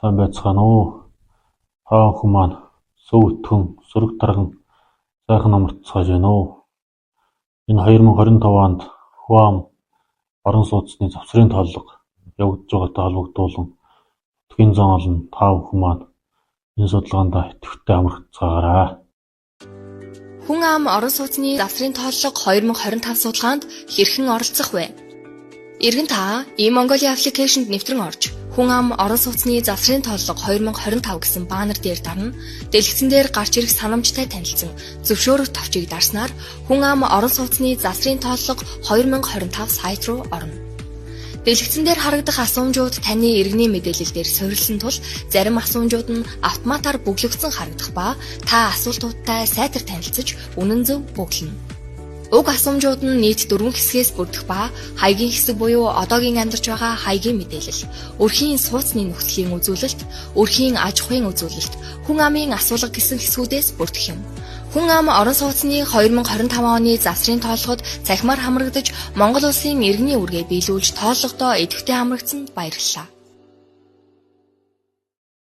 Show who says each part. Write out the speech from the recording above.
Speaker 1: Сайн байцгаана уу? Та бүхэн маань сөв өтгөн, сөрөг тарган сайхан амарцгааж байна уу? Энэ 2025 онд Хүн ам орон сууцны завсрын тооллого явагдаж байгаатай холбогдуулан нутгийн зан олон та бүхэн маань энэ судалгаанд идэвхтэй хамрагдацгаагаарай.
Speaker 2: Хүн ам орон сууцны завсрын тооллого 2025 судалгаанд хэрхэн оролцох вэ? Эргэн та E-Mongolia application-д нэвтрэн орж, Хүн ам орон сууцны завсрын тооллого 2025 гэсэн баннер дээр дарна. Дэлгэцэн дээр гарч ирэх санамжтай танилцсан зөвшөөрөх товчийг дарснаар Хүн ам орон сууцны завсрын тооллого 2025 сайт руу орно. Дэлгэцэн дээр харагдах асуумжууд таны иргэний мэдээлэл дээр суурилсан тул зарим асуумжууд нь автоматар бөглөгдсөн харагдах ба та асуултуудтай сайтар танилцаж үнэн зөв бөглөнө. Уг асуумжууд нь нийт дөрвөн хэсгээс бүрдэх ба хаягийн хэсэг буюу одоогийн амьдарч байгаа хаягийн мэдээлэл, өрхийн сууцны нөхцөлийн үзүүлэлт, өрхийн аж ахуйн үзүүлэлт, хүн амын асуулга гэсэн хэсгүүдээс бүрдэх юм. Хүн ам орон сууцны 2025 оны завсрын тооллогод цахимаар хамрагдаж, Монгол улсын иргэний үүргээ биелүүлж тооллогодоо идэвхтэй хамрагдсанд баярлалаа.